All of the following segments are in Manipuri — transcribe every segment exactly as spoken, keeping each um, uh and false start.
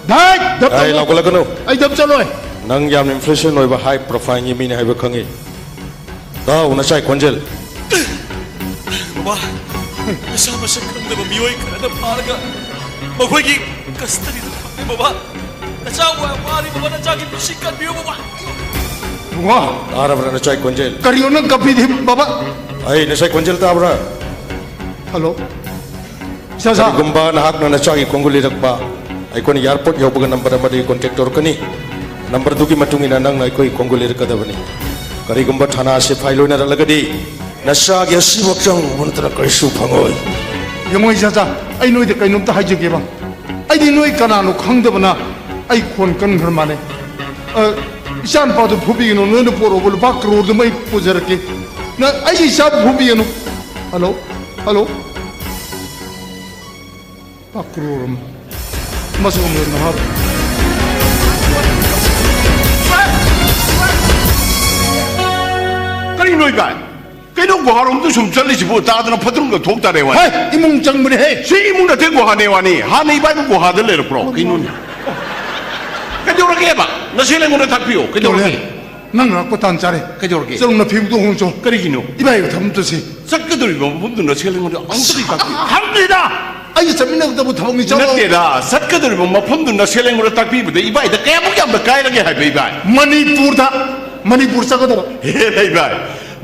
ꯙꯥꯏ! ꯙꯞ ꯑꯩ ꯇꯧꯅꯨ꯫ ꯂꯥꯎꯈꯠꯂꯛꯀꯅꯨ꯫ ꯑꯩ ꯙꯞ ꯆꯠꯂꯣꯏ꯫ ꯅꯪ ꯌꯥꯝꯅ influential ꯑꯣꯏꯕ high profileꯒꯤ ꯃꯤꯅꯤ ꯍꯥꯏꯕ ꯈꯪꯉꯤ꯫ ꯇꯥꯎ, ꯅꯆꯥꯏ ꯈꯣꯟꯖꯦꯜ꯫ ꯕꯕꯥ, ꯅꯁꯥ ꯃꯁꯛ ꯈꯪꯗꯕ ꯃꯤꯑꯣꯏ ꯈꯔꯅ ꯐꯥꯔꯒ ꯃꯈꯣꯏꯒꯤ custodyꯗ ꯊꯝꯃꯦ, ꯕꯕꯥ꯫ ꯅꯆꯥ ꯋꯥ-, ꯋꯥꯔꯤ, ꯕꯕꯥ, ꯅꯆꯥꯒꯤ ꯄꯨꯟꯁꯤ ꯀꯟꯕꯤꯌꯨ, ꯕꯕꯥ꯫ ꯏꯕꯨꯡꯉꯣ꯫ ꯇꯥꯔꯕ꯭ꯔꯥ ꯅꯆꯥꯏ ꯈꯣꯟꯖꯦꯜ? ꯀꯔꯤꯅꯣ ꯅꯪ ꯀꯞꯄꯤꯗꯤ, ꯕꯕꯥ? ꯑꯩ ꯅꯆꯥꯏ ꯈꯣꯟꯖꯦꯜ ꯇꯥꯕ꯭ꯔꯥ? ꯍꯜꯂꯣ? ꯏꯆꯥ ꯁꯥ꯫ ꯀꯔꯤꯒꯨꯝꯕ ꯅꯍꯥꯛꯅ ꯅꯆꯥꯒꯤ ꯈꯣꯡꯒꯨꯜ ꯂꯤꯔꯛꯄ ꯑꯩꯈꯣꯏꯅ airport ꯌꯧꯕꯒ number ꯑꯃꯗꯒꯤ contact ꯇꯧꯔꯛꯀꯅꯤ꯫ Numberꯗꯨꯒꯤ ꯃꯇꯨꯡ ꯏꯟꯅ ꯅꯪꯅ ꯑꯩꯈꯣꯏ ꯈꯣꯡꯒꯨꯜ ꯂꯤꯔꯛꯀꯗꯕꯅꯤ꯫ ꯀꯔꯤꯒꯨꯝꯕ ꯊꯥꯅꯥ ꯁꯤꯐꯥꯏ ꯂꯣꯏꯅꯔꯛꯂꯒꯗꯤ ꯅꯆꯥꯒꯤ ꯑꯁꯤꯕ ꯍꯛꯆꯥꯡ ꯎꯕ ꯅꯠꯇꯅ ꯀꯔꯤꯁꯨ ꯐꯪꯉꯣꯏ꯫ ꯌꯦꯡꯉꯣ ꯏꯆꯥꯆꯥ, ꯑꯩ ꯅꯣꯏꯗ ꯀꯩꯅꯣꯝꯇ ꯍꯥꯏꯖꯒꯦꯕ꯫ ꯑꯩꯗꯤ ꯅꯣꯏ ꯀꯅꯥꯅꯣ ꯈꯪꯗꯕꯅ ꯑꯩ ꯈꯣꯟ ꯀꯟꯈ꯭ꯔ ꯃꯥꯜꯂꯦ꯫ ꯑ, ꯏꯆꯥ ꯅꯨꯄꯥꯗꯣ ꯐꯨꯕꯤꯒꯅꯨ, ꯅꯣꯏꯅ ꯄꯣꯔꯛꯑꯣꯕ, ꯂꯨꯄꯥ ꯀꯔꯣꯔꯗꯨꯃ ꯑꯩ ꯄꯨꯖꯔꯛꯀꯦ꯫ ꯅ-, ꯑꯩꯒꯤ ꯏꯆꯥꯕꯨ ꯐꯨꯕꯤꯒꯅꯨ꯫ ꯍꯜꯂꯣ? ꯍꯜꯂꯣ? ꯄꯥꯀ꯭ꯔꯨꯔꯝ꯫ ꯃꯁꯤ ꯑꯣꯏꯅ ꯅꯍꯥꯛ꯫ ꯀꯔꯤꯅꯣ ꯏꯕꯥꯏ? ꯀꯩꯅꯣ ꯒꯨꯍꯥꯔꯣꯝꯗ ꯁꯨꯝ ꯆꯠꯂꯤꯁꯤꯕꯨ? ꯇꯥꯗꯅ ꯐꯠꯇ꯭ꯔꯨꯝꯒ ꯊꯣꯛ ꯇꯥꯔꯦ ꯋꯥꯅꯤ꯫ ꯍꯦ, ꯏꯃꯨꯡ ꯆꯪꯕꯅꯦ ꯍꯦ꯫ ꯁꯤ ꯏꯃꯨꯡ ꯅꯠꯇꯦ ꯒꯨꯍꯥꯅꯦ ꯋꯥꯅꯤ꯫ ꯍꯥꯟꯅ ꯏꯕꯥꯏꯕꯨ ꯒꯨꯍꯥꯗ ꯂꯩꯔꯛꯄ꯭ꯔꯣ? ꯀꯩꯅꯣꯅꯦ? ꯀꯩꯗꯧꯔꯒꯦꯕ? ꯅꯆꯦ ꯑꯩꯉꯣꯟꯗ ꯇꯥꯛꯄꯤꯌꯣ꯫ ꯀꯩꯗꯧꯔꯒꯦ? ꯇꯣꯂꯦ꯫ ꯅꯪ ꯂꯥꯛꯄ ꯇꯥꯟ ꯆꯥꯔꯦ꯫ ꯀꯩꯗꯧꯔꯒꯦ? ꯆꯠꯂꯣ, ꯅꯐꯤꯕꯨꯡꯗꯣ ꯍꯣꯡꯆꯣ꯫ ꯀꯔꯤꯒꯤꯅꯣ? ꯏꯕꯥꯏꯒ ꯊꯝꯃꯨ ꯆꯠꯁꯤ꯫ ꯆꯠꯀꯗꯧꯔꯤꯕ ꯃꯐꯝꯗꯨ ꯅꯁꯦꯜ ꯑꯩꯉꯣꯟꯗ ꯑꯝꯇꯗꯤ ꯇꯥꯛꯄꯤꯌꯨ꯫ ꯍꯪꯗꯦꯗ! ꯑꯩꯒ ꯆꯠꯃꯤꯟꯅꯒꯗꯕ ꯊꯕꯛꯅꯤ, ꯆꯠꯂꯣ꯫ ꯅꯠꯇꯦꯗ, ꯆꯠꯀꯗꯧꯔꯤꯕ ꯃꯐꯝꯗꯨ ꯅꯁꯦꯜ ꯑꯩꯉꯣꯟꯗ ꯇꯥꯛꯄꯤꯕꯗ ꯏꯕꯥꯏꯗ ꯀꯌꯥꯃꯨꯛ ꯌꯥꯝꯅ ꯀꯥꯏꯔꯒꯦ ꯍꯥꯏꯕ, ꯏꯕꯥꯏ? ꯃꯅꯤꯄꯨꯔꯗ, ꯃꯅꯤꯄꯨꯔ ꯆꯠꯀꯗꯕ꯫ ꯍꯦ, ꯏꯕꯥꯏ,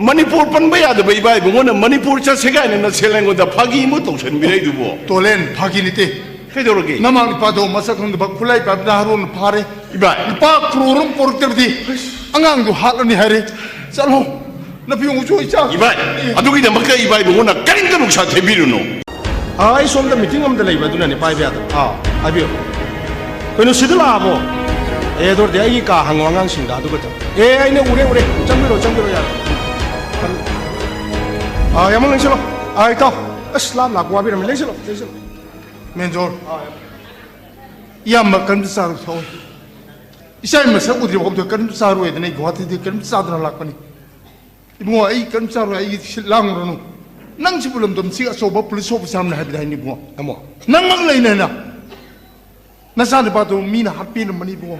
ꯃꯅꯤꯄꯨꯔ ꯄꯟꯕ ꯌꯥꯗꯕ ꯏꯕꯥꯏꯕꯨ ꯑꯩꯉꯣꯟꯗ ꯃꯅꯤꯄꯨꯔ ꯆꯠꯁꯦ ꯀꯥꯏꯅ ꯅꯁꯦꯜ ꯑꯩꯉꯣꯟꯗ ꯐꯥꯒꯤ ꯑꯃ ꯇꯧꯁꯟꯕꯤꯔꯛꯏꯗꯨꯕꯨ꯫ ꯇꯣꯂꯦꯟ, ꯐꯥꯒꯤ ꯅꯠꯇꯦ꯫ ꯀꯩꯗꯧꯔꯒꯦ? ꯅꯃꯥ ꯅꯨꯄꯥꯗꯣ ꯃꯁꯛ ꯈꯪꯗꯕ ꯈꯨꯠꯂꯥꯏ ꯄꯥꯏꯕꯗ ꯍꯥꯔꯣꯟꯅ ꯐꯥꯔꯦ꯫ ꯏꯕꯥꯏ꯫ ꯂꯨꯄꯥ ꯀ꯭ꯔꯣꯔ ꯑꯃ ꯄꯣꯔꯛꯇ꯭ꯔꯕꯗꯤ ꯑꯉꯥꯡꯗꯣ ꯍꯥꯠꯂꯅꯤ ꯍꯥꯏꯔꯦ꯫ ꯆꯠꯂꯣ꯫ ꯅꯄꯤ ꯑꯃꯨꯛꯁꯨ ꯑꯩ ꯆꯥ-, ꯑꯗꯨꯒꯤꯗꯃꯛꯇ ꯏꯕꯥꯏꯕꯨ ꯑꯩꯉꯣꯟꯗ ꯀꯔꯤꯝꯇ ꯅꯨꯡꯁꯥ ꯊꯦꯝꯕꯤꯔꯨꯅꯨ꯫ ꯑꯥ, ꯑꯩ ꯁꯣꯝꯗ meeting ꯑꯃꯗ ꯂꯩꯕ ꯑꯗꯨꯅꯅꯦ ꯄꯥꯏꯕ ꯌꯥꯗꯕ꯫ ꯑꯥ, ꯍꯥꯏꯕꯤꯌꯨ꯫ ꯀꯩꯅꯣ, ꯁꯤꯗ ꯂꯥꯛꯑꯕꯣ? ꯑꯦ, ꯑꯗꯨ ꯑꯣꯏꯔꯗꯤ ꯑꯩꯒꯤ ꯀꯥ ꯍꯪꯉꯣ ꯑꯉꯥꯡꯁꯤꯡꯗ, ꯑꯗꯨꯒ ꯆꯪ-, ꯑꯦ, ꯑꯩꯅ ꯎꯔꯦ, ꯎꯔꯦ꯫ ꯆꯪꯕꯤꯔꯣ, ꯆꯪꯕꯤꯔꯣ, ꯌꯥꯔꯦ꯫ ꯑꯥ, ꯌꯥꯝꯃ ꯂꯦꯡꯁꯤꯜꯂꯣ꯫ ꯑꯥ, ꯏꯇꯥꯎ꯫ ꯑꯁ, ꯂꯥꯞ ꯂꯥꯛꯄ ꯋꯥꯕꯤꯔꯝꯃꯦ꯫ ꯂꯦꯡꯁꯤꯜꯂꯣ, ꯂꯦꯡꯁꯤꯜꯂꯣ꯫ ꯃꯦꯟꯖꯣꯔ꯫ ꯑꯥ, ꯌꯥꯝ-, ꯏꯌꯥꯝꯕ ꯀꯔꯤꯝꯇ ꯆꯥꯔꯨ ꯊꯛꯑꯣꯏ꯫ ꯏꯆꯥ ꯃꯁꯛ ꯎꯗ꯭ꯔꯤꯕ ꯐꯥꯎꯗ ꯀꯔꯤꯝꯇ ꯆꯥꯔꯣꯏꯗꯅ ꯑꯩ ꯒꯨꯋꯥꯍꯥꯇꯤꯗꯤ ꯀꯔꯤꯝꯇ ꯆꯥꯗꯅ ꯂꯥꯛꯄꯅꯤ꯫ ꯏꯕꯨꯡꯉꯣ, ꯑꯩ ꯀꯔꯤꯝ ꯆꯥꯔꯣꯏ, ꯑꯩꯒꯤ ꯁꯤꯠ ꯂꯥꯡꯉꯨꯔꯅꯨ꯫ ꯅꯪꯁꯤꯕꯨ ꯂꯝꯗꯝꯁꯤꯒꯤ ꯑꯆꯧꯕ ꯄꯨꯂꯤꯁ ꯑꯣꯐꯤꯁꯥꯔꯅꯤ ꯍꯥꯏꯕꯗꯤ ꯍꯥꯏꯅꯤ ꯏꯕꯨꯡꯉꯣ꯫ ꯇꯥꯃꯣ꯫ ꯅꯪꯃꯛ ꯂꯩꯅ ꯍꯦꯟꯅ꯫ ꯅꯆꯥꯅꯨꯄꯥꯗꯣ ꯃꯤꯅ ꯍꯥꯠꯄꯤꯔꯝꯃꯅꯤ ꯏꯕꯨꯡꯉꯣ꯫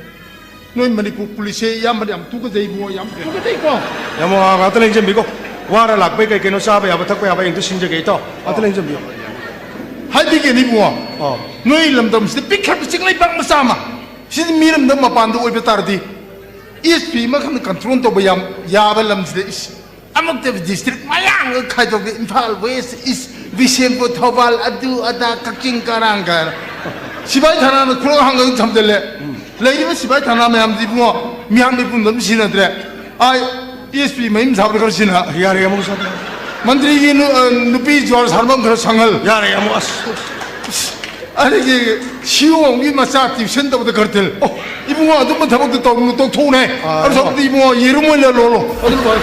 ꯅꯣꯏ ꯃꯅꯤꯄꯨꯔ ꯄꯨꯂꯤꯁꯁꯦ ꯏꯌꯥꯝꯕꯅ ꯌꯥꯝ ꯇꯨꯀꯠꯆꯩ ꯏꯕꯨꯡꯉꯣ, ꯌꯥꯝ ꯇꯨꯀꯠꯆꯩꯀꯣ꯫ ꯌꯥꯝ ꯋꯥ ꯉꯥꯛꯇ ꯂꯦꯡꯁꯤꯟꯕꯤꯀꯣ꯫ ꯋꯥꯔ ꯂꯥꯛꯄꯩ ꯀꯩ ꯀꯩꯅꯣ ꯆꯥꯕ ꯌꯥꯕ ꯊꯛꯄ ꯌꯥꯕ ꯑꯩ ꯑꯝꯇ ꯁꯤꯟꯖꯒꯦ ꯏꯇꯥꯎ꯫ ꯉꯥꯛꯇ ꯂꯦꯡꯁꯤꯟꯕꯤꯌꯣ꯫ ꯍꯥꯏꯕꯤꯒꯦꯅꯦ ꯏꯕꯨꯡꯉꯣ꯫ ꯑꯥ꯫ ꯅꯣꯏ ꯂꯝꯗꯝꯁꯤꯗ ꯄꯤꯛꯈ꯭ꯔꯕ ꯆꯤꯡꯂꯩꯕꯥꯛ ꯃꯆꯥ ꯑꯃ, ꯁꯤꯗꯤ ꯃꯤꯔꯝꯗ ꯃꯄꯥꯟꯗ ꯑꯣꯏꯕ ꯇꯥꯔꯗꯤ, ꯑꯦꯁ ꯄꯤ ꯑꯃꯈꯛꯅ ꯀꯟꯇ꯭ꯔꯣꯜ ꯇꯧꯕ ꯌꯥꯝ ꯌꯥꯕ ꯂꯝꯁꯤꯗ, ꯏꯁ, ꯑꯃꯨꯛꯇ ꯗꯤꯁꯇ꯭ꯔꯤꯛ ꯃꯌꯥꯝꯒ ꯈꯥꯏꯗꯣꯛꯀꯦ, ꯏꯝꯐꯥꯜ ꯋꯦꯁ, ꯏꯁ, ꯕꯤꯁꯦꯝꯄꯨꯔ, ꯊꯧꯕꯥꯜ, ꯑꯗꯨ ꯑꯗꯥ, ꯀꯛꯆꯤꯡ ꯀꯔꯥꯡ ꯀꯥꯏꯅ꯫ ꯁꯤꯐꯥꯏ ꯊꯥꯅꯥꯅ ꯈꯨꯔꯣ ꯍꯥꯡꯉꯒ ꯊꯝꯖꯤꯜꯂꯦ꯫ ꯂꯩꯔꯤꯕ ꯁꯤꯐꯥꯏ ꯊꯥꯅꯥ ꯃꯌꯥꯝꯗꯤ ꯏꯕꯨꯡꯉꯣ, ꯃꯤꯌꯥꯝ ꯃꯤꯄꯨꯝꯗ ꯑꯗꯨꯝ ꯁꯤꯖꯤꯟꯅꯗ꯭ꯔꯦ꯫ ꯑꯥꯏ, ꯑꯦꯁ ꯄꯤ ꯃꯌꯨꯝ ꯁꯥꯕꯗ ꯈꯔ ꯁꯤꯖꯤꯟꯅ꯫ ꯌꯥꯔꯦ, ꯑꯃꯨꯛ ꯁꯥ-, ꯃꯟꯇ꯭ꯔꯤꯒꯤ ꯅꯨ-, ꯑ, ꯅꯨꯄꯤ ꯖ꯭ꯋꯥꯔ ꯁꯥꯟꯅꯐꯝ ꯈꯔ ꯁꯪꯍꯜ꯫ ꯌꯥꯔꯦ, ꯑꯃꯨꯛ ꯑꯁ꯫ ꯑꯗꯒꯤ ꯁꯤ ꯏ ꯑꯣ ꯑꯃꯒꯤ ꯃꯆꯥ ꯇ꯭ꯌꯨꯁꯟ ꯇꯧꯕꯗ ꯈꯔ ꯊꯤꯜ꯫ ꯑꯣ꯫ ꯏꯕꯨꯡꯉꯣ, ꯑꯗꯨꯝꯕ ꯊꯕꯛꯇꯣ ꯇꯧꯅꯨ, ꯇꯣꯛꯊꯣꯛꯎꯅꯦ꯫ ꯑꯥ, ꯑꯗꯨ ꯁꯔꯨꯛꯄꯨꯗꯤ ꯏꯕꯨꯡꯉꯣ, ꯌꯦꯔꯨꯝ ꯑꯣꯏꯅ ꯂꯣꯜꯂꯣ꯫ ꯑꯗꯨꯅ ꯐꯔꯦ꯫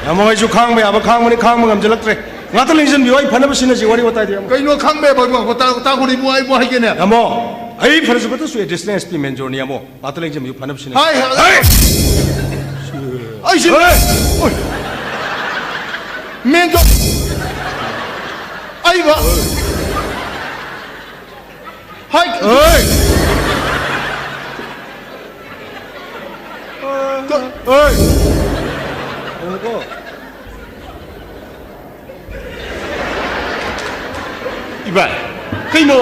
ꯌꯥꯝ ꯑꯩꯁꯨ ꯈꯥꯡꯕ ꯌꯥꯕ ꯈꯥꯡꯕꯅꯤ, ꯈꯥꯡꯕ ꯉꯝꯁꯤꯜꯂꯛꯇ꯭ꯔꯦ꯫ ꯉꯥꯛꯇ ꯂꯦꯡꯁꯤꯟꯕꯤꯌꯨ, ꯑꯩ ꯐꯅꯕ ꯁꯤꯟꯅꯁꯤ, ꯋꯥꯔꯤ ꯋꯥꯇꯥꯏꯗꯤ ꯌꯥꯝ꯫ ꯀꯩꯅꯣ ꯈꯪꯕ ꯌꯥꯕ? ꯇꯥ-, ꯇꯥꯈꯣꯅꯦ ꯏꯕꯨꯡꯉꯣ, ꯑꯩꯕꯨ ꯍꯥꯏꯒꯦꯅꯦ꯫ ꯌꯥꯝꯕꯣ, ꯑꯩ ꯐꯔꯁꯨ ꯐꯠꯇ꯭ꯔꯁꯨ ꯑꯦꯗꯤꯁꯅꯦꯜ ꯑꯦꯁ ꯄꯤ ꯃꯦꯟꯖꯣꯔꯅꯤ, ꯌꯥꯝꯕꯣ꯫ ꯉꯥꯛꯇ ꯂꯦꯡꯁꯤꯟꯕꯤꯌꯨ, ꯐꯅꯕ ꯁꯤꯟꯅꯁꯤ꯫ ꯍꯥꯏ, ꯍꯥꯏ, ꯍꯥꯏ! ꯑꯩꯁꯤ, ꯍꯥꯏ! ꯃꯦꯟꯖꯣ-, ꯑꯩꯕ-, ꯍꯥꯏ! ꯍꯥꯏ! ꯀ-, ꯍꯥꯏ! ꯏꯕꯥꯏ, ꯀꯩꯅꯣ,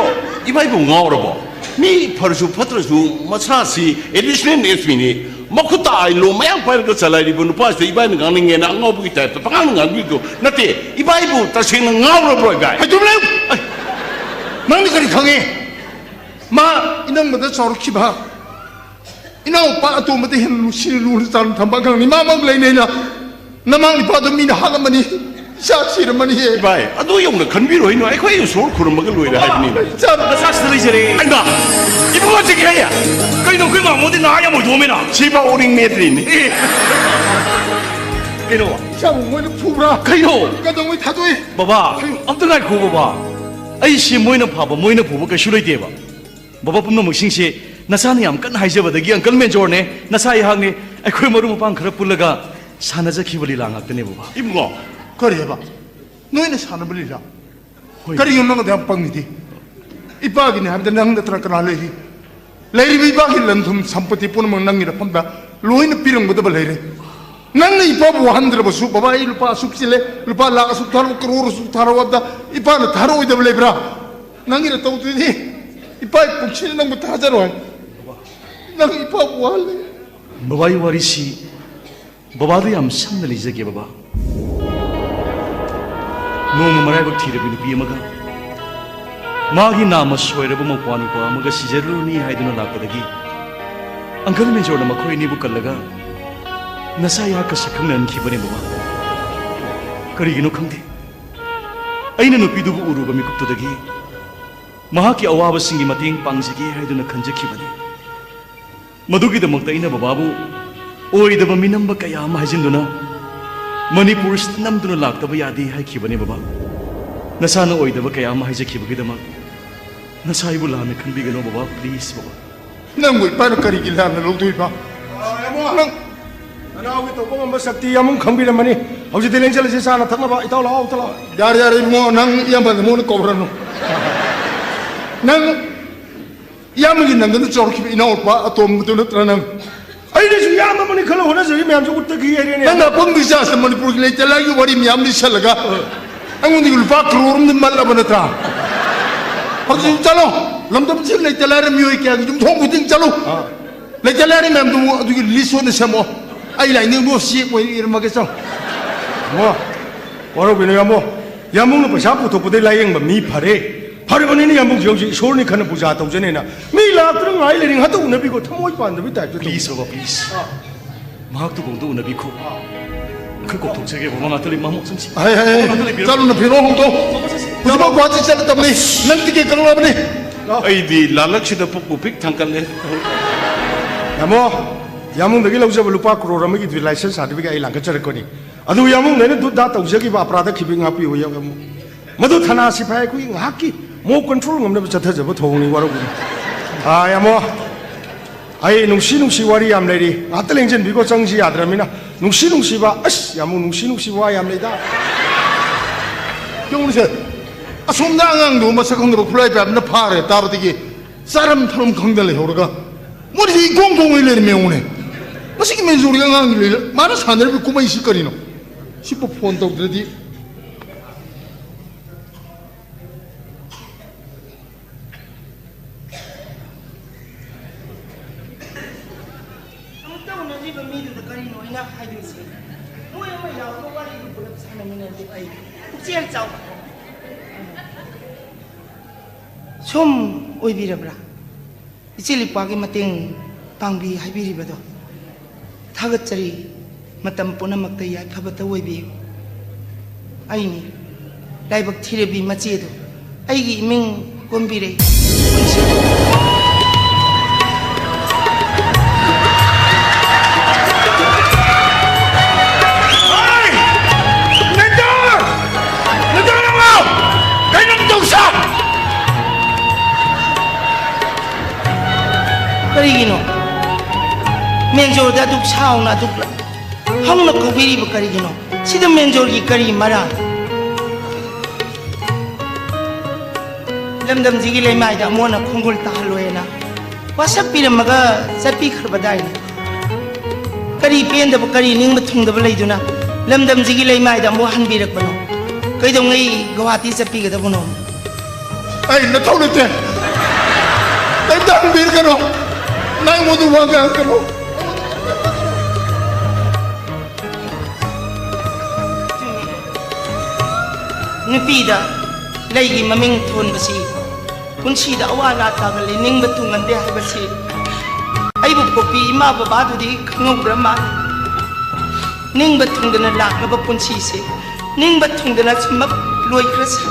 ꯏꯕꯥꯏꯕꯨ ꯉꯥꯎꯔꯕꯣ? ꯃꯤ ꯐꯔꯁꯨ ꯐꯠꯇ꯭ꯔꯁꯨ ꯃꯁꯥꯁꯤ ꯑꯦꯗꯤꯁꯅꯦꯜ ꯑꯦꯁ ꯄꯤꯅꯤ꯫ ꯃꯈꯨꯠꯇ ꯑꯥꯏ ꯂꯣ ꯃꯌꯥꯝ ꯄꯥꯏꯔꯒ ꯆꯂꯥꯏꯔꯤꯕ ꯅꯨꯄꯥꯁꯤꯗ ꯏꯕꯥꯏꯅ ꯉꯥꯡꯅꯤꯡꯉꯦꯅ ꯑꯉꯥꯎꯕꯒꯤ ꯇꯥꯏꯞꯇ ꯄꯉꯥꯡ ꯉꯥꯡꯕꯤꯕꯗꯣ ꯅꯠꯇꯦ꯫ ꯏꯕꯥꯏꯕꯨ ꯇꯁꯦꯡꯅ ꯉꯥꯎꯔꯕ꯭ꯔꯣ, ꯏꯕꯥꯏ? ꯑꯩ ꯑꯗꯨꯝ ꯂꯩꯌꯨ꯫ ꯑꯩ ꯅꯪꯗꯤ ꯀꯔꯤ ꯈꯪꯉꯤ? ꯃꯥ ꯏꯅꯝꯃꯗ ꯆꯥꯎꯔꯛꯈꯤꯕ, ꯏꯅꯥꯎꯄꯥ ꯑꯇꯣꯝꯕꯗ ꯍꯦꯟꯅ ꯅꯨꯡꯁꯤꯅ ꯂꯨꯅ ꯆꯥꯟꯅ ꯊꯝꯕ ꯑꯉꯥꯡꯅꯤ꯫ ꯃꯥꯃꯛ ꯂꯩꯅ ꯂꯩꯅ ꯅꯃꯥ ꯅꯤꯄꯥꯗꯣ ꯃꯤꯅ ꯍꯥꯠꯂꯝꯃꯅꯤ, ꯏꯆꯥ ꯁꯤꯔꯝꯃꯅꯤ꯫ ꯏꯕꯥꯏ, ꯑꯗꯨ ꯌꯧꯅ ꯈꯟꯕꯤꯔꯣꯏꯅꯣ, ꯑꯩꯈꯣꯏ ꯏꯁꯣꯔ ꯈꯨꯔꯨꯝꯃꯒ ꯂꯣꯏꯔꯦ ꯍꯥꯏꯕꯅꯤ꯫ ꯏꯆꯥ ꯅꯁꯥꯁꯤꯗ ꯂꯩꯖꯔꯦ꯫ ꯑꯩꯃ! ꯏꯕꯨꯡꯉꯣ ꯆꯤꯡꯈꯩ! ꯀꯩꯅꯣ ꯑꯩꯈꯣꯏ ꯃꯥꯃꯣꯗꯤ ꯅꯍꯥ ꯌꯥꯝ ꯑꯣꯏꯊꯣꯛꯑꯝꯃꯤꯅ? ꯁꯤꯐꯥꯎ ꯑꯣꯔꯤꯡ ꯅꯦꯇ꯭ꯔꯤꯅꯤ꯫ ꯑꯦ! ꯀꯩꯅꯣ? ꯏꯆꯥꯕꯨ ꯃꯣꯏꯅ ꯐꯨꯕ꯭ꯔꯥ? ꯀꯩꯅꯣ? ꯀꯩꯗꯧꯉꯩ ꯊꯥꯗꯣꯛꯏ? ꯕꯕꯥ, ꯑꯝꯇ ꯉꯥꯏꯈꯣ ꯕꯕꯥ꯫ ꯑꯩꯁꯤ ꯃꯣꯏꯅ ꯐꯥꯕ, ꯃꯣꯏꯅ ꯐꯨꯕ ꯀꯩꯁꯨ ꯂꯩꯇꯦꯕ꯫ ꯕꯕꯥ ꯄꯨꯝꯅꯃꯛꯁꯤꯡꯁꯦ ꯅꯆꯥꯅ ꯌꯥꯝ ꯀꯟꯅ ꯍꯥꯏꯖꯕꯗꯒꯤ ꯑꯪꯀꯜ ꯃꯦꯖꯣꯔꯅꯦ, ꯅꯆꯥ ꯑꯩꯍꯥꯛꯅꯦ, ꯑꯩꯈꯣꯏ ꯃꯔꯨꯞ ꯃꯄꯥꯡ ꯈꯔ ꯄꯨꯜꯂꯒ ꯁꯥꯟꯅꯖꯈꯤꯕ ꯂꯤꯂꯥ ꯉꯥꯛꯇꯅꯦ ꯕꯕꯥ꯫ ꯏꯕꯨꯡꯉꯣ꯫ ꯀꯔꯤ ꯍꯥꯏꯕ? ꯅꯣꯏꯅ ꯁꯥꯟꯅꯕ ꯂꯤꯂꯥ? ꯍꯣꯏ꯫ ꯀꯔꯤꯒꯤꯅꯣ ꯅꯪ ꯑꯗꯨ ꯌꯥꯝ ꯄꯪꯉꯤꯗꯤ? ꯏꯄꯥꯒꯤꯅꯤ ꯍꯥꯏꯕꯗ ꯅꯪ ꯅꯠꯇꯅ ꯀꯅꯥ ꯂꯩꯔꯤ? ꯂꯩꯔꯤꯕ ꯏꯄꯥꯒꯤ ꯂꯟ ꯊꯨꯝ ꯁꯝꯄꯇꯤ ꯄꯨꯝꯅꯃꯛ ꯅꯪꯒꯤ ꯅꯐꯝꯗ ꯂꯣꯏꯅ ꯄꯤꯔꯝꯒꯗꯕ ꯂꯩꯔꯦ꯫ ꯅꯪꯅ ꯏꯄꯥꯕꯨ ꯋꯥꯍꯟꯗ꯭ꯔꯕꯁꯨ, "ꯕꯕꯥ, ꯑꯩ ꯂꯨꯄꯥ ꯑꯁꯨꯛ ꯆꯤꯜꯂꯦ, ꯂꯨꯄꯥ ꯂꯥꯈ ꯑꯁꯨꯛ ꯊꯥꯔꯛꯑꯣ, ꯀꯔꯣꯔ ꯑꯁꯨꯛ ꯊꯥꯔꯛꯑꯣ" ꯍꯥꯏꯕꯗ ꯏꯄꯥꯅ ꯊꯥꯔꯛꯑꯣꯏꯗꯕ ꯂꯩꯕ꯭ꯔꯥ? ꯅꯪꯒꯤꯅ ꯇꯧꯗꯣꯏꯅꯤ꯫ ꯏꯄꯥ ꯄꯨꯟꯁꯤꯗ ꯅꯪꯕꯨ ꯊꯥꯖꯔꯣꯏ꯫ ꯅꯪ ꯏꯄꯥꯕꯨ ꯋꯥꯍꯜꯂꯦ꯫ ꯕꯕꯥꯒꯤ ꯋꯥꯔꯤꯁꯤ ꯕꯕꯥꯗ ꯌꯥꯝ ꯁꯝꯅ ꯂꯤꯖꯒꯦ ꯕꯕꯥ꯫ ꯅꯣꯡꯃ ꯃꯔꯥꯏꯕꯛ ꯊꯤꯔꯕꯤ ꯅꯨꯄꯤ ꯑꯃꯒ ꯃꯥꯒꯤ ꯅꯥꯝꯃ ꯁꯣꯏꯔꯕ ꯃꯧꯄ꯭ꯋꯥ ꯅꯨꯄꯥ ꯑꯃꯒ ꯁꯤꯖꯔꯨꯔꯅꯤ ꯍꯥꯏꯗꯨꯅ ꯂꯥꯛꯄꯗꯒꯤ ꯑꯪꯀꯜ ꯃꯦꯖꯣꯔꯅ ꯃꯈꯣꯏ ꯑꯅꯤꯕꯨ ꯀꯜꯂꯒ ꯅꯁꯥ ꯌꯥꯛꯀ ꯁꯛꯈꯪꯅꯍꯟꯈꯤꯕꯅꯦ ꯕꯕꯥ꯫ ꯀꯔꯤꯒꯤꯅꯣ ꯈꯪꯗꯦ, ꯑꯩꯅ ꯅꯨꯄꯤꯗꯨꯕꯨ ꯎꯔꯨꯕ ꯃꯤꯀꯨꯞꯇꯨꯗꯒꯤ ꯃꯍꯥꯛꯀꯤ ꯑꯋꯥꯕꯁꯤꯡꯒꯤ ꯃꯇꯦꯡ ꯄꯥꯡꯖꯒꯦ ꯍꯥꯏꯗꯨꯅ ꯈꯟꯖꯈꯤꯕꯅꯤ꯫ ꯃꯗꯨꯒꯤꯗꯃꯛꯇ ꯑꯩꯅ ꯕꯕꯥꯕꯨ ꯑꯣꯏꯗꯕ ꯃꯤꯅꯝꯕ ꯀꯌꯥ ꯑꯃ ꯍꯥꯏꯖꯤꯟꯗꯨꯅ ꯃꯅꯤꯄꯨꯔꯁꯤꯗ ꯅꯝꯗꯨꯅ ꯂꯥꯛꯇꯕ ꯌꯥꯗꯦ ꯍꯥꯏꯈꯤꯕꯅꯤ ꯕꯕꯥ꯫ ꯅꯁꯥꯅ ꯑꯣꯏꯗꯕ ꯀꯌꯥ ꯑꯃ ꯍꯥꯏꯖꯈꯤꯕꯒꯤꯗꯃꯛ ꯅꯁꯥ ꯑꯩꯕꯨ ꯂꯥꯟꯅ ꯈꯟꯕꯤꯒꯅꯨ ꯕꯕꯥ, please ꯕꯕꯥ꯫ ꯅꯪꯕꯨ ꯏꯄꯥꯅ ꯀꯔꯤꯒꯤ ꯂꯥꯟꯅ ꯂꯧꯗꯣꯏꯕ? ꯅꯪ ꯅꯅꯥꯎꯒꯤ ꯇꯧꯕ ꯉꯝꯕ ꯁꯛꯇꯤ ꯌꯥꯝ ꯈꯪꯕꯤꯔꯝꯃꯅꯤ꯫ ꯍꯧꯖꯤꯛꯇꯤ ꯂꯦꯡꯁꯤꯜꯂꯁꯤ, ꯆꯥꯅ ꯊꯛꯅꯕ꯫ ꯏꯇꯥꯎ ꯂꯥꯛꯑꯣ, ꯑꯝꯇ ꯂꯥꯛꯑꯣ꯫ ꯌꯥꯔꯦ, ꯌꯥꯔꯦ, ꯏꯕꯨꯡꯉꯣ, ꯅꯪ ꯏꯌꯥꯝꯕ ꯏꯕꯨꯡꯉꯣꯅ ꯀꯧꯔꯅꯨ꯫ ꯅꯪ ꯏꯌꯥꯝꯕꯒꯤ ꯅꯪꯒꯅ ꯆꯥꯎꯔꯛꯈꯤꯕ ꯏꯅꯥꯎꯄꯥ ꯑꯇꯣꯝꯕꯗꯨ ꯅꯠꯇ꯭ꯔꯥ ꯅꯪ? ꯑꯩꯅꯁꯨ ꯏꯌꯥꯝꯕ ꯑꯃꯅꯤ ꯈꯜꯂ ꯍꯣꯠꯅꯖꯔꯤ ꯃꯌꯥꯝꯁꯦ ꯎꯠꯇꯒꯤ ꯍꯩꯔꯦꯅꯦ꯫ ꯅꯪꯅ ꯑꯄꯪꯕ ꯏꯆꯥꯁꯤꯅ ꯃꯅꯤꯄꯨꯔꯒꯤ ꯂꯩꯇ ꯂꯥꯏꯒꯤ ꯋꯥꯔꯤ ꯃꯌꯥꯝ ꯂꯤꯁꯜꯂꯒ ꯑꯩꯉꯣꯟꯗꯒꯤ ꯂꯨꯄꯥ ꯀꯔꯣꯔ ꯑꯃꯗꯤ ꯃꯠꯂꯕ ꯅꯠꯇ꯭ꯔꯥ? ꯍꯧꯖꯤꯛ ꯆꯠꯂꯣ꯫ ꯂꯝꯗꯝꯁꯤꯒꯤ ꯂꯩꯇ ꯂꯥꯏꯔ ꯃꯤꯑꯣꯏ ꯀꯌꯥꯒꯤ ꯌꯨꯝꯊꯣꯡ ꯈꯨꯗꯤꯡ ꯆꯠꯂꯨ꯫ ꯑꯥ꯫ ꯂꯩꯇ ꯂꯥꯏꯔ ꯃꯌꯥꯝꯗꯨꯕꯨ ꯑꯗꯨꯒꯤ ꯂꯤꯁ ꯑꯣꯏꯅ ꯁꯦꯝꯃꯛꯑꯣ꯫ ꯑꯩ ꯂꯥꯏꯅꯤꯡꯗꯣ ꯆꯦꯛ ꯑꯣꯏꯅ ꯏꯔꯝꯃꯒꯦ, ꯆꯠꯂꯣ꯫ ꯏꯕꯨꯡꯉꯣ, ꯋꯥꯔꯧꯕꯤꯅꯨ ꯌꯥꯝꯕꯣ꯫ ꯌꯥꯝꯕꯨꯡꯅ ꯄꯩꯁꯥ ꯄꯨꯊꯣꯛꯄꯗꯩ ꯂꯥꯏꯌꯦꯡꯕ ꯃꯤ ꯐꯔꯦ꯫ ꯐꯔꯕꯅꯤꯅ ꯌꯥꯝꯕꯨꯡꯁꯦ ꯍꯧꯖꯤꯛ ꯏꯁꯣꯔꯅꯤ ꯈꯟꯅ ꯄꯨꯖꯥ ꯇꯧꯖꯅꯦꯅ ꯃꯤ ꯂꯥꯛꯇꯨꯅ ꯉꯥꯏ ꯂꯩꯔꯤ꯫ ꯍꯟꯇ ꯎꯅꯕꯤꯀꯣ, ꯊꯃꯣꯏ ꯄꯥꯟꯗꯕꯤ ꯇꯥꯏꯞꯇ ꯇꯧ꯫ Please ꯕꯕꯥ, please꯫ ꯑꯥ꯫ ꯃꯍꯥꯛꯇꯨ ꯀꯣꯡꯗ ꯎꯅꯕꯤꯈꯣ꯫ ꯑꯩꯈꯣꯏ ꯀꯣꯛꯊꯣꯛꯆꯒꯦ ꯕꯕꯥ, ꯉꯥꯛꯇ ꯂꯩ, ꯃꯥꯃꯣ ꯆꯪꯁꯤ꯫ ꯍꯥꯏ, ꯍꯥꯏ, ꯍꯥꯏ꯫ ꯉꯥꯛꯇ ꯂꯩꯕꯤꯔꯣ꯫ ꯆꯠꯂꯨꯅ ꯐꯤꯔꯣꯜ ꯍꯣꯡꯗꯣꯛ꯫ ꯍꯧꯖꯤꯛꯃꯛ ꯒꯨꯍꯥꯇꯤ ꯆꯠꯂꯗꯕꯅꯤ꯫ ꯅꯪ ꯇꯤꯀꯦꯠ ꯀꯛꯂꯛꯂꯕꯅꯤ꯫ ꯑꯩꯗꯤ ꯂꯥꯂꯛꯁꯤꯗ ꯄꯨꯛꯄꯨ ꯄꯤꯛ ꯊꯥꯡꯀꯠꯂꯦ꯫ ꯌꯥꯝꯕꯣ, ꯌꯥꯝꯕꯨꯡꯗꯒꯤ ꯂꯧꯖꯕ ꯂꯨꯄꯥ ꯀ꯭ꯔꯣꯔ ꯑꯃꯒꯤ ꯂꯥꯏꯁꯦꯟꯁ ꯁꯥꯔꯇꯤꯐꯤꯀꯦꯠ ꯑꯩ ꯂꯥꯡꯈꯠꯆꯔꯛꯀꯅꯤ꯫ ꯑꯗꯨ ꯌꯥꯝꯕꯨꯡꯅ ꯑꯩꯅ ꯗꯨꯠ ꯗꯥ ꯇꯧꯖꯈꯤꯕ ꯑꯄꯔꯥꯙ ꯈꯤꯕꯤ ꯉꯥꯛꯄꯤꯌꯨ ꯌꯥꯝꯕꯨꯡ꯫ ꯃꯗꯨ ꯊꯅꯥ ꯁꯤꯐꯥꯏ ꯑꯩꯈꯣꯏꯒꯤ ꯉꯥꯏꯍꯥꯛꯀꯤ ꯃꯣꯛ ꯀꯟꯇ꯭ꯔꯣꯜ ꯉꯝꯅꯕ ꯆꯠꯊꯖꯕ ꯊꯧꯑꯣꯡꯅꯤ, ꯋꯥꯔꯧꯕꯤꯅꯨ꯫ ꯑꯥ, ꯌꯥꯝꯕꯣ, ꯑꯩ ꯅꯨꯡꯁꯤ ꯅꯨꯡꯁꯤ ꯋꯥꯔꯤ ꯌꯥꯝ ꯂꯩꯔꯤ, ꯉꯥꯛꯇ ꯂꯦꯡꯁꯤꯟꯕꯤꯈꯣ, ꯆꯪꯁꯤ ꯌꯥꯗ꯭ꯔꯃꯤꯅ꯫ ꯅꯨꯡꯁꯤ ꯅꯨꯡꯁꯤꯕ, ꯑꯁ, ꯌꯥꯝꯕꯨꯡ, ꯅꯨꯡꯁꯤ ꯅꯨꯡꯁꯤꯕ ꯋꯥ ꯌꯥꯝ ꯂꯩꯗ꯫ ꯌꯦꯡꯉꯨꯅꯦꯁꯦ, ꯑꯁꯣꯝꯗ ꯑꯉꯥꯡꯗꯣ ꯃꯁꯛ ꯈꯪꯗꯕ ꯈꯨꯠꯂꯥꯏ ꯄꯥꯏꯕꯅ ꯐꯥꯔꯦ ꯇꯥꯕꯗꯒꯤ ꯆꯥꯔꯝ ꯊꯛꯂꯝ ꯈꯪꯗ ꯂꯩꯍꯧꯔꯒ ꯃꯣꯏꯁꯤ ꯏꯀꯣꯡ ꯀꯣꯡꯉꯩ ꯂꯩꯔꯝꯃꯦ꯫ ꯌꯦꯡꯉꯨꯅꯦ, ꯃꯁꯤꯒꯤ ꯃꯦꯟꯖꯣꯔꯒꯤ ꯑꯉꯥꯡꯒꯤ ꯂꯩ-, ꯃꯥꯅ ꯁꯥꯟꯅꯔꯤꯕ ꯀꯨꯝꯍꯩꯁꯤ ꯀꯔꯤꯅꯣ? ꯁꯤꯕꯨ ꯐꯣꯟ ꯇꯧꯗ꯭ꯔꯗꯤ꯫ ꯑꯃꯨꯛꯇ ꯎꯅꯗ꯭ꯔꯤꯕ ꯃꯤꯗꯨꯗ ꯀꯔꯤꯅꯣ ꯑꯩꯅ ꯍꯥꯏꯗꯣꯏꯁꯦ? ꯃꯣꯏ ꯑꯃ ꯌꯥꯎꯔꯒ ꯋꯥꯔꯤꯗꯨ ꯄꯨꯂꯞ ꯁꯥꯟꯅꯃꯤꯟꯅꯔꯗꯤ ꯑꯩ ꯄꯨꯛꯆꯦꯜ ꯆꯥꯎ꯫ ꯁꯨꯝ ꯑꯣꯏꯕꯤꯔꯕ꯭ꯔꯥ? ꯏꯆꯦ ꯂꯤꯛꯄꯥꯒꯤ ꯃꯇꯦꯡ ꯄꯥꯡꯕꯤ ꯍꯥꯏꯕꯤꯔꯤꯕꯗꯣ ꯊꯥꯒꯠꯆꯔꯤ꯫ ꯃꯇꯝ ꯄꯨꯝꯅꯃꯛꯇ ꯌꯥꯏꯐꯕꯇ ꯑꯣꯏꯕꯤꯌꯨ꯫ ꯑꯩꯅꯤ ꯂꯥꯏꯕꯛ ꯊꯤꯔꯕꯤ ꯃꯆꯦꯗꯣ, ꯑꯩꯒꯤ ꯏꯃꯤꯡ ꯀꯣꯟꯕꯤꯔꯦ꯫ ꯍꯣꯏ! ꯅꯦꯇꯣꯔ! ꯅꯦꯇꯣꯔ ꯅꯪꯂꯣ? ꯀꯩꯅꯣ ꯇꯧꯁꯥ? ꯀꯔꯤꯒꯤꯅꯣ ꯃꯦꯟꯖꯣꯔꯗ ꯑꯗꯨꯛ ꯁꯥꯎꯅ ꯑꯗꯨꯛ ꯍꯧꯅ ꯀꯧꯕꯤꯔꯤꯕ ꯀꯔꯤꯒꯤꯅꯣ? ꯁꯤꯗ ꯃꯦꯟꯖꯣꯔꯒꯤ ꯀꯔꯤ ꯃꯔꯥꯜ? ꯂꯝꯗꯝꯁꯤꯒꯤ ꯂꯩꯃꯥꯏꯗ ꯑꯃꯣꯟꯅ ꯈꯣꯡꯒꯨꯜ ꯇꯥꯍꯜꯂꯣꯏꯅ ꯋꯥꯁꯛꯄꯤꯔꯝꯃꯒ ꯆꯠꯄꯤꯈ꯭ꯔꯕꯗꯥꯏꯅꯦ꯫ ꯀꯔꯤ ꯄꯦꯟꯗꯕ, ꯀꯔꯤ ꯅꯤꯡꯕ ꯊꯨꯡꯗꯕ ꯂꯩꯗꯨꯅ ꯂꯝꯗꯝꯁꯤꯒꯤ ꯂꯩꯃꯥꯏꯗ ꯑꯃꯨꯛ ꯍꯟꯕꯤꯔꯛꯄꯅꯣ? ꯀꯩꯗꯧꯉꯩ ꯒꯧꯍꯥꯇꯤ ꯆꯠꯄꯤꯒꯗꯕꯅꯣ? ꯑꯩ ꯅꯊꯧ ꯂꯩꯇꯦ꯫ ꯀꯩꯝꯇ ꯍꯪꯕꯤꯔꯛꯀꯅꯣ꯫ ꯅꯪ ꯑꯩꯉꯣꯟꯗ ꯋꯥ ꯉꯥꯡꯉꯛꯀꯅꯣ꯫ ꯅꯨꯄꯤꯗ ꯂꯩꯒꯤ ꯃꯃꯤꯡ ꯊꯣꯟꯕꯁꯤ ꯄꯨꯟꯁꯤꯗ ꯑꯋꯥ ꯑꯅꯥ ꯇꯥꯒꯜꯂꯤ, ꯅꯤꯡꯕ ꯊꯨꯡꯍꯟꯗꯦ ꯍꯥꯏꯕꯁꯤ ꯑꯩꯕꯨ ꯄꯣꯛꯄꯤ ꯏꯃꯥ ꯕꯕꯥꯗꯨꯗꯤ ꯈꯪꯍꯧꯗ꯭ꯔ ꯃꯥꯜꯂꯦ꯫ ꯅꯤꯡꯕ ꯊꯨꯡꯗꯅ ꯂꯥꯛꯂꯕ ꯄꯨꯟꯁꯤꯁꯦ ꯅꯤꯡꯕ ꯊꯨꯡꯗꯅ ꯁꯨꯝꯃꯛ ꯂꯣꯏꯈ꯭ꯔꯁꯤ꯫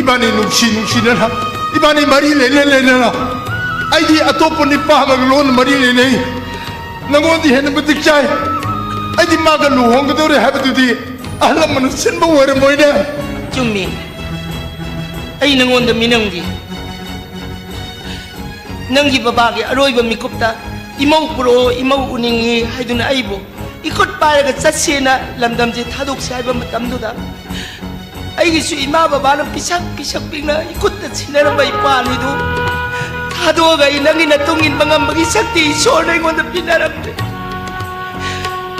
ꯏꯕꯥꯅꯤ ꯅꯨꯡꯁꯤ ꯅꯨꯡꯁꯤꯅꯅ, ꯏꯕꯥꯅꯤ ꯃꯔꯤ ꯂꯩꯅ ꯂꯩꯅꯅ, ꯑꯩꯗꯤ ꯑꯇꯣꯞꯄ ꯅꯨꯄꯥ ꯑꯃꯒ ꯂꯣꯟꯅ ꯃꯔꯤ ꯂꯩꯅꯩ꯫ ꯅꯉꯣꯟꯗꯤ ꯍꯦꯟꯅ ꯃꯇꯤꯛ ꯆꯥꯏ꯫ ꯑꯩꯗꯤ ꯃꯥꯒ ꯂꯨꯍꯣꯡꯒꯗꯧꯔꯦ ꯍꯥꯏꯕꯗꯨꯗꯤ ꯑꯍꯜ ꯂꯃꯟꯅ ꯁꯤꯟꯕ ꯑꯣꯏꯔꯝꯃꯣꯏꯅꯦ꯫ ꯆꯨꯝꯃꯤ꯫ ꯑꯩ ꯅꯉꯣꯟꯗ ꯃꯤꯅꯝꯒꯤ꯫ ꯅꯪꯒꯤ ꯕꯕꯥꯒꯤ ꯑꯔꯣꯏꯕ ꯃꯤꯀꯨꯞꯇ "ꯏꯃꯧ ꯄꯨꯔꯛꯑꯣ, ꯏꯃꯧ ꯎꯅꯤꯡꯉꯤ" ꯍꯥꯏꯗꯨꯅ ꯑꯩꯕꯨ ꯏꯈꯨꯠ ꯄꯥꯏꯔꯒ ꯆꯠꯁꯦꯅ ꯂꯝꯗꯝꯁꯦ ꯊꯥꯗꯣꯛꯁꯦ ꯍꯥꯏꯕ ꯃꯇꯝꯗꯨꯗ ꯑꯩꯒꯤꯁꯨ ꯏꯃꯥ ꯕꯕꯥꯅ ꯄꯤꯁꯛ ꯄꯤꯁꯛ ꯄꯤꯛꯅ ꯏꯈꯨꯠꯇ ꯁꯤꯟꯅꯔꯝꯕ ꯏꯄꯥ ꯑꯅꯤꯗꯨ ꯊꯥꯗꯣꯛꯑꯒ ꯑꯩ ꯅꯪꯒꯤ ꯅꯇꯨꯡ ꯏꯟꯕ ꯉꯝꯕꯒꯤ ꯁꯛꯇꯤ ꯏꯁꯣꯔꯅ ꯑꯩꯉꯣꯟꯗ ꯄꯤꯅꯔꯝꯗꯦ꯫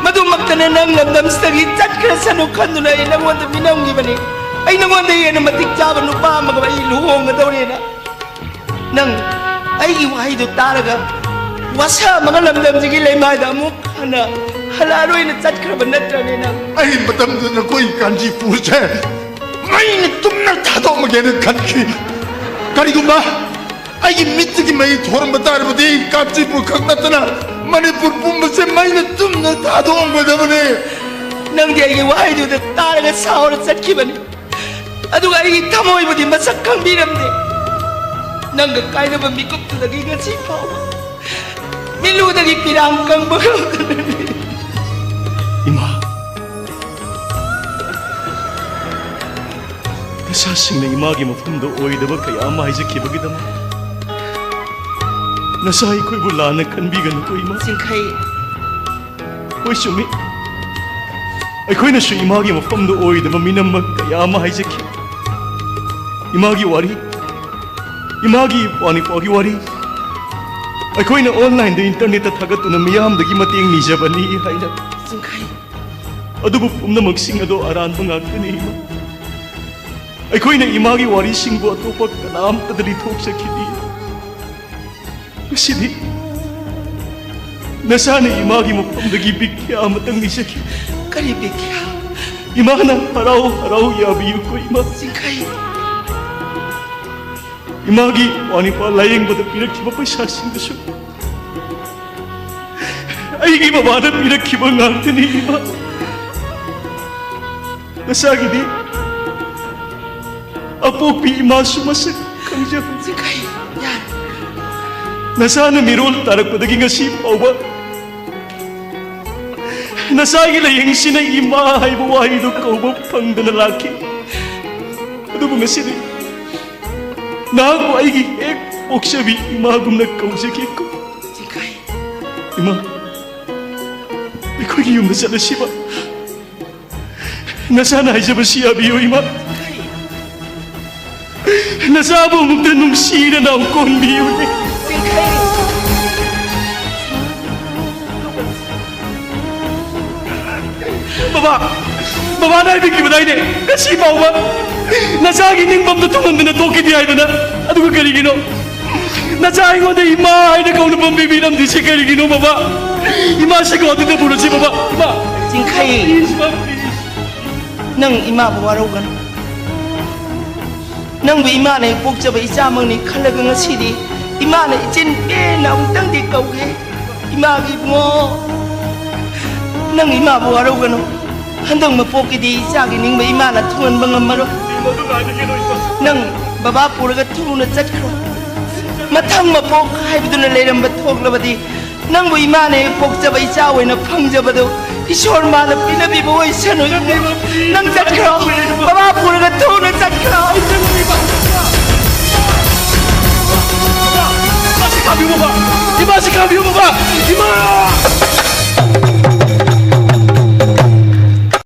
ꯃꯗꯨꯃꯛꯇꯅ ꯅꯪ ꯂꯝꯗꯝꯁꯤꯗꯒꯤ ꯆꯠꯈ꯭ꯔꯁꯅꯨ ꯈꯟꯗꯨꯅ ꯑꯩ ꯅꯪꯉꯣꯟꯗ ꯃꯤꯅꯝꯈꯤꯕꯅꯤ꯫ ꯑꯩ ꯅꯪꯉꯣꯟꯗ ꯍꯦꯟꯅ ꯃꯇꯤꯛ ꯆꯥꯕ ꯅꯨꯄꯥ ꯑꯃꯒ ꯑꯩ ꯂꯨꯍꯣꯡꯒꯗꯧꯔꯦꯅ꯫ ꯅꯪ ꯑꯩꯒꯤ ꯋꯥꯍꯩꯗꯨ ꯇꯥꯔꯒ ꯋꯥꯁꯥ ꯑꯃꯒ ꯂꯝꯗꯝꯁꯤꯒꯤ ꯂꯩꯃꯥꯏꯗ ꯑꯃꯨꯛ ꯍꯟꯅ ꯍꯜꯂꯛꯑꯔꯣꯏꯅ ꯆꯠꯈ꯭ꯔꯕ ꯅꯠꯇ꯭ꯔꯅꯦ ꯅꯪ? ꯑꯩ ꯃꯇꯝꯗꯨꯗ ꯅꯈꯣꯏ ꯀꯥꯟꯆꯤꯄꯨꯔꯁꯦ ꯃꯩꯅ ꯇꯨꯝꯅ ꯊꯥꯗꯣꯛꯑꯝꯒꯦꯅ ꯈꯟꯈꯤ꯫ ꯀꯔꯤꯒꯨꯝꯕ ꯑꯩꯒꯤ ꯃꯤꯠꯇꯒꯤ ꯃꯩ ꯊꯣꯔꯝꯕ ꯇꯥꯔꯕꯗꯤ ꯀꯥꯟꯆꯤꯄꯨꯔ ꯈꯛ ꯅꯠꯇꯅ ꯃꯅꯤꯄꯨꯔ ꯄꯨꯝꯕꯁꯦ ꯃꯩꯅ ꯇꯨꯝꯅ ꯊꯥꯗꯣꯛꯑꯝꯒꯗꯕꯅꯦ꯫ ꯅꯪꯗꯤ ꯑꯩꯒꯤ ꯋꯥꯍꯩꯗꯨꯗ ꯇꯥꯔꯒ ꯁꯥꯎꯔ ꯆꯠꯈꯤꯕꯅꯤ꯫ ꯑꯗꯨꯒ ꯑꯩꯒꯤ ꯊꯃꯣꯏꯕꯨꯗꯤ ꯃꯁꯛ ꯈꯪꯕꯤꯔꯝꯗꯦ꯫ ꯅꯪꯒ ꯀꯥꯏꯅꯕ ꯃꯤꯀꯨꯞꯇꯨꯗꯒꯤ ꯉꯁꯤ ꯐꯥꯎꯕ ꯃꯤꯠꯂꯨꯗꯒꯤ ꯄꯤꯔꯥꯡ ꯀꯪꯕ ꯉꯝꯗꯅꯅꯤ꯫ ꯏꯃꯥ, ꯅꯆꯥꯁꯤꯡꯅ ꯏꯃꯥꯒꯤ ꯃꯐꯝꯗ ꯑꯣꯏꯗꯕ ꯀꯌꯥ ꯑꯃ ꯍꯥꯏꯖꯈꯤꯕꯒꯤꯗꯃꯛ ꯅꯆꯥ ꯑꯩꯈꯣꯏꯕꯨ ꯂꯥꯟꯅ ꯈꯟꯕꯤꯒꯅꯨꯀꯣ, ꯏꯃꯥ꯫ ꯆꯤꯡꯈꯩ꯫ ꯍꯣꯏ, ꯆꯨꯝꯃꯤ꯫ ꯑꯩꯈꯣꯏꯅꯁꯨ ꯏꯃꯥꯒꯤ ꯃꯐꯝꯗ ꯑꯣꯏꯗꯕ ꯃꯤꯅꯝꯕ ꯀꯌꯥ ꯑꯃ ꯍꯥꯏꯖꯈꯤ꯫ ꯏꯃꯥꯒꯤ ꯋꯥꯔꯤ, ꯏꯃꯥꯒꯤ ꯏꯄ꯭ꯋꯥ ꯅꯤꯄ꯭ꯋꯥꯒꯤ ꯋꯥꯔꯤ ꯑꯩꯈꯣꯏꯅ online-ꯗ, internet-ꯇ ꯊꯥꯒꯠꯇꯨꯅ ꯃꯤꯌꯥꯝꯗꯒꯤ ꯃꯇꯦꯡ ꯅꯤꯖꯕꯅꯤ ꯍꯥꯏꯅ꯫ ꯆꯤꯡꯈꯩ꯫ ꯑꯗꯨꯕꯨ ꯄꯨꯝꯅꯃꯛꯁꯤꯡ ꯑꯗꯣ ꯑꯔꯥꯟꯕ ꯉꯥꯛꯇꯅꯤ, ꯏꯃꯥ꯫ ꯑꯩꯈꯣꯏꯅ ꯏꯃꯥꯒꯤ ꯋꯥꯔꯤꯁꯤꯡꯕꯨ ꯑꯇꯣꯞꯄ ꯀꯅꯥꯝꯇꯗ ꯂꯤꯊꯣꯛꯆꯈꯤꯗꯦ꯫ ꯉꯁꯤꯗꯤ ꯅꯆꯥꯅ ꯏꯃꯥꯒꯤ ꯃꯐꯝꯗꯒꯤ ꯚꯤꯈ꯭ꯌꯥ ꯑꯃꯇꯪ ꯅꯤꯖꯈꯤ꯫ ꯀꯔꯤ ꯚꯤꯈ꯭ꯌꯥ? ꯏꯃꯥꯅ ꯍꯔꯥꯎ ꯍꯔꯥꯎ ꯌꯥꯕꯤꯌꯨꯀꯣ, ꯏꯃꯥ꯫ ꯆꯤꯡꯈꯩ꯫ ꯏꯃꯥꯒꯤ ꯏꯄ꯭ꯋꯥ ꯅꯤꯄ꯭ꯋꯥ ꯂꯥꯌꯦꯡꯕꯗ ꯄꯤꯔꯛꯈꯤꯕ ꯄꯩꯁꯥꯁꯤꯡꯗꯨꯁꯨ ꯑꯩꯒꯤ ꯕꯕꯥꯅ ꯄꯤꯔꯛꯈꯤꯕ ꯉꯥꯛꯇꯅꯤ, ꯏꯃꯥ꯫ ꯅꯆꯥꯒꯤꯗꯤ ꯑꯄꯣꯛꯄꯤ ꯏꯃꯥꯁꯨ ꯃꯁꯛ ꯈꯪꯖꯕ꯫ ꯆꯤꯡꯈꯩ, ꯌꯥꯔꯦ꯫ ꯅꯆꯥꯅ ꯃꯤꯔꯣꯜ ꯇꯥꯔꯛꯄꯗꯒꯤ ꯉꯁꯤ ꯐꯥꯎꯕ ꯅꯆꯥꯒꯤ ꯂꯥꯌꯦꯡꯁꯤꯅ ꯏꯃꯥ ꯍꯥꯏꯕ ꯋꯥꯍꯩꯗꯨ ꯀꯧꯕ ꯐꯪꯗꯅ ꯂꯥꯛꯈꯤ꯫ ꯑꯗꯨꯕꯨ ꯉꯁꯤꯗꯤ ꯅꯍꯥꯛꯄꯨ ꯑꯩꯒꯤ ꯍꯦꯛ ꯄꯣꯛꯆꯕꯤ ꯏꯃꯥꯒꯨꯝꯅ ꯀꯧꯖꯒꯦꯀꯣ꯫ ꯆꯤꯡꯈꯩ꯫ ꯏꯃꯥ, ꯑꯩꯈꯣꯏꯒꯤ ꯌꯨꯝꯗ ꯆꯠꯂꯁꯤꯕ꯫ ꯅꯆꯥꯅ ꯍꯥꯏꯖꯕꯁꯤ ꯌꯥꯕꯤꯌꯨ, ꯏꯃꯥ꯫ ꯅꯆꯥꯕꯨ ꯑꯃꯨꯛꯇ ꯅꯨꯡꯁꯤꯅ ꯅꯥꯎ ꯀꯣꯟꯕꯤꯌꯨꯅꯦ꯫ ꯆꯤꯡꯈꯩ꯫ ꯕꯕꯥ, ꯕꯕꯥꯅ ꯍꯥꯏꯕꯤꯈꯤꯕꯗꯥꯏꯅꯦ, ꯉꯁꯤ ꯐꯥꯎꯕ ꯅꯆꯥꯒꯤ ꯅꯤꯡꯕꯝꯗ ꯊꯨꯡꯍꯟꯗꯅ ꯇꯣꯛꯈꯤꯗꯦ ꯍꯥꯏꯗꯅ꯫ ꯑꯗꯨꯒ ꯀꯔꯤꯒꯤꯅꯣ ꯅꯆꯥ ꯑꯩꯉꯣꯟꯗ ꯏꯃꯥ ꯍꯥꯏꯅ ꯀꯧꯅꯐꯝ ꯄꯤꯕꯤꯔꯝꯗ꯭ꯔꯤꯁꯦ ꯀꯔꯤꯒꯤꯅꯣ, ꯕꯕꯥ? ꯏꯃꯥꯁꯤꯒ ꯑꯗꯨꯗ ꯄꯨꯔꯁꯤ, ꯕꯕꯥ, ꯏꯃꯥ꯫ ꯆꯤꯡꯈꯩ꯫ Please, ꯕꯕꯥ, please꯫ ꯅꯪ ꯏꯃꯥꯕꯨ ꯋꯥꯔꯧꯒꯅꯨ꯫ ꯅꯪꯕꯨ ꯏꯃꯥꯅ ꯍꯦꯛ ꯄꯣꯛꯆꯕ ꯏꯆꯥꯃꯛꯅꯤ ꯈꯜꯂꯒ ꯉꯁꯤꯗꯤ ꯏꯃꯥꯅ ꯏꯆꯤꯟ ꯄꯦꯟꯅ ꯑꯃꯨꯛꯇꯪꯗꯤ ꯀꯧꯒꯦ꯫ ꯏꯃꯥꯒꯤ ꯏꯕꯨꯡꯉꯣ, ꯅꯪ ꯏꯃꯥꯕꯨ ꯋꯥꯔꯧꯒꯅꯨ꯫ ꯍꯟꯗꯛ ꯃꯄꯣꯛꯀꯤꯗꯤ ꯏꯆꯥꯒꯤ ꯅꯤꯡꯕ ꯏꯃꯥꯅ ꯊꯨꯡꯍꯟꯕ ꯉꯝꯃꯔꯣꯏ꯫ ꯅꯪ ꯕꯕꯥ ꯄꯨꯔꯒ ꯊꯨꯅ ꯆꯠꯈ꯭ꯔꯣ꯫ ꯃꯊꯪ ꯃꯄꯣꯛ ꯍꯥꯏꯕꯗꯨꯅ ꯂꯩꯔꯝꯕ ꯊꯣꯛꯂꯕꯗꯤ ꯅꯪꯕꯨ ꯏꯃꯥꯅ ꯍꯦꯛ ꯄꯣꯛꯆꯕ ꯏꯆꯥ ꯑꯣꯏꯅ ꯐꯪꯖꯕꯗꯨ ꯏꯁꯣꯔ ꯃꯥꯅ ꯄꯤꯅꯕꯤꯕ ꯑꯣꯏꯁꯅꯨ꯫ ꯅꯪ ꯆꯠꯈ꯭ꯔꯣ꯫ ꯕꯕꯥ ꯄꯨꯔꯒ ꯊꯨꯅ ꯆꯠꯈ꯭ꯔꯣ꯫ ꯏꯃꯥꯁꯤ ꯈꯥꯝꯕꯤꯌꯨ, ꯕꯕꯥ꯫ ꯏꯃꯥꯁꯤ ꯈꯥꯝꯕꯤꯌꯨ, ꯕꯕꯥ꯫ ꯏꯃꯥ!